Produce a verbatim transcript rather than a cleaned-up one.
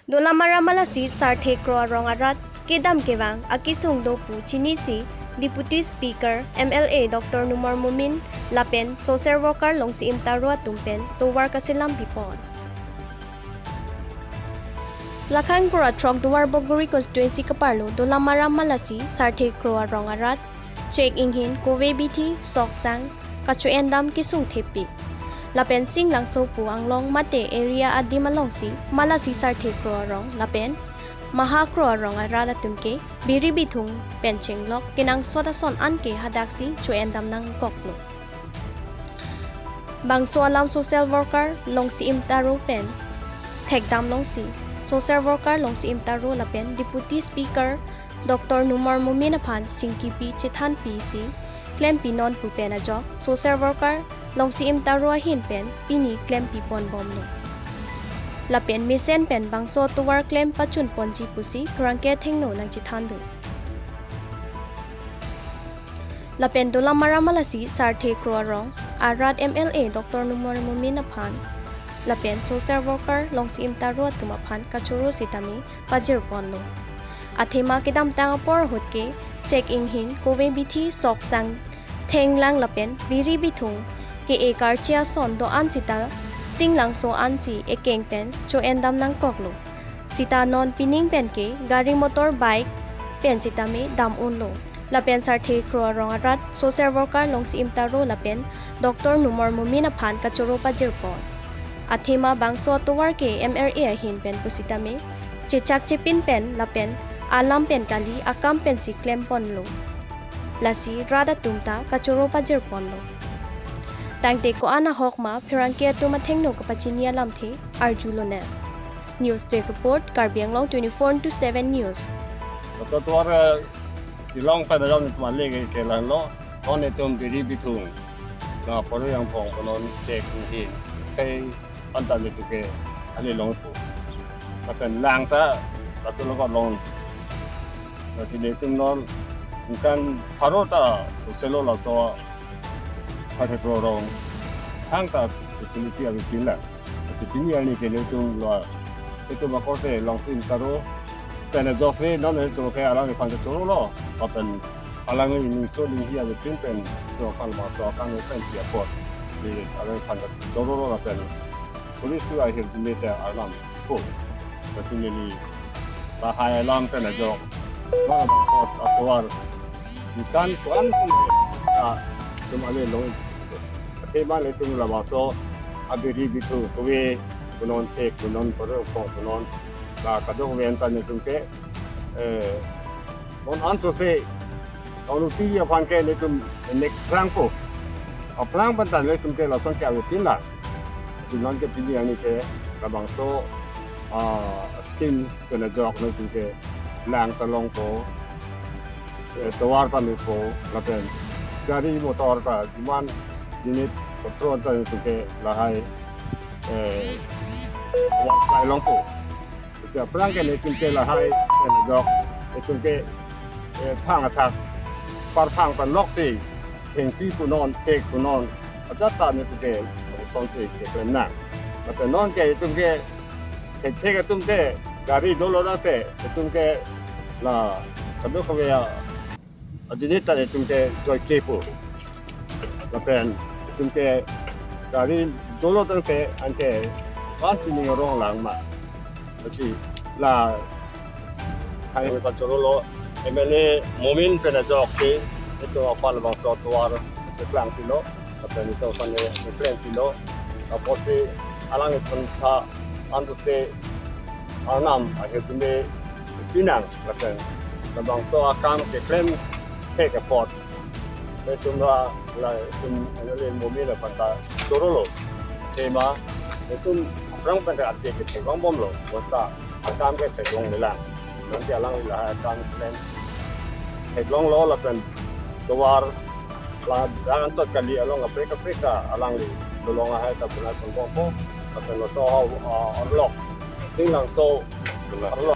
Dolamara Malasi Sarthe Kro arong arat kedam kevang akesung do pu chinisi Deputy Speaker M L A Doctor Numal Momin lapen social worker Longseim Taro atum pen tovar kaselam pipon. Lakhang Kro athrok Duarbagori constituency kaparlo Dolamara Malasi Sarthe Kro arong arat chek inghin kove bithi sok sang kacho-endam kesung thepi. Lapen Singlangso pu anglong mate area adim alongsi Malasi Sarthe Kro arong lapen Maha Kro arong arat atum ke biri bithung pen chenglok kenangsot ason anke hadaksi cho-endam nangkoklo. Bangso alam social worker Longseim Taro pen thekdam longsi social worker Longseim Taro lapen Deputy Speaker Doctor Numal Momin aphan chingkipi chethanpi si klempi non pu pen ajok social worker Longseim Taro ahin pen pini klempi pon bomlo. Lapen mesen pen bangso tovar klem pachun ponji pusi pherangke athengno nangchethan do. Lapen Dolamara Malasi Sarthe Kro arong arat M L A Doctor Numal Momin aphan lapen social worker Longseim Taro atum aphan kachoro sitame pajir ponlo. Athema kedamtang apor ahut ke chek inghin kove bithi sok sang thenglang lapen biri bithung ke-e karchi ason do-an sita Singlangso ansi ekeng pen cho-endam nangkoklo. Sita non pining pen ke gari motor bike pen sitame dam unlo. Lapen Sarthe Kro arong arat social worker Longseim Taro lapen Doctor Numal Momin aphan kachoro pajir pon. Athema bangso atovar ke M L A ahin pen pusitame chechak chepin pen lapen alam pen kali akam pensi klem ponlo. Lasi rat atum ta kachoro pajir ponlo. Tangte ko-an ahok ma pherangke atum athengno kapachini alamthe arjulonang. News Desk Report, Karbi Anglong twenty-four into seven News. Laso tovar, eh, kelong pen alam itum ale ke, kelang lo, non itum biri bithung. Na poro yang pong konon chek inghin. Tei anta itum ke ale longpo. Lapen lang ta, laso lo ko long. Lasi itum non, ingkan pharo ta, soselo laso, Sarthe Kro arong. Thangta, facility abang pinlang. Lasi pini arni ke itum lo, itum akorte Longseim Taro pen ajoksi non itum ke alangliphan choro lo, lapen alangli ningso ninghi abang pin pen itum aphan maso akam pen pi apot. Di alangliphan choro lo lapen suri su ahirjume te arnam ko. Lasi neli lahai alam pen ajok, non bangso atovar ingkan ko-an pun ka itum ale long. Athema itum labangso abiri bithu kove, konon chek, konon poro, konon la kadokave anta itum ke, eh, non ansose, non uti aphan ke itum nek phrangpo. Aphrang pen ta itum ke lason ke abang pinlang. Si non ke pini arni ke labangso, ah, scheme pen ajok itum ke lang ta longpo, eh, tovar ta mepo, lapen gari motor ta demand jinit kotron ta itum ke lahai, eh, tovar sai longpo. Si aphrang ke itum ke lahai pen ajok itum ke, eh, phang athak parphang pen loksi thengpi konon chek konon ajat ta itum ke sonsi keklem nang. Lapen non ke itum ke thekthek atum te gari dolo nang te itum ke la kadokave a ajinit ta itum ke joike po. Lapen itum ke gari dolo tangte anke van chining arong lang ma. Lasi la hai pachoro lo M L A Momin pen ajoksi itum aphan labangso atovar keklang pilo. Lapen itum aphan keklem pilo. Apotsi alangliphan ta ansose arnam ahirjume pinang lapen labangso akam keklem thek apot itum ra la itum M L A Momin aphan ta choro lo. Athema itum aphrang pen ate ke theklong bomlo. Bosta akam ke theklong melang. Nonke alangli lahai akam klem theklong lo lapen tovar la dan chot kali along kaprek kaprek ta alangli dolong ahai ta punai pon bompo. Lapen laso ha, ah, arlok Singlangso arlok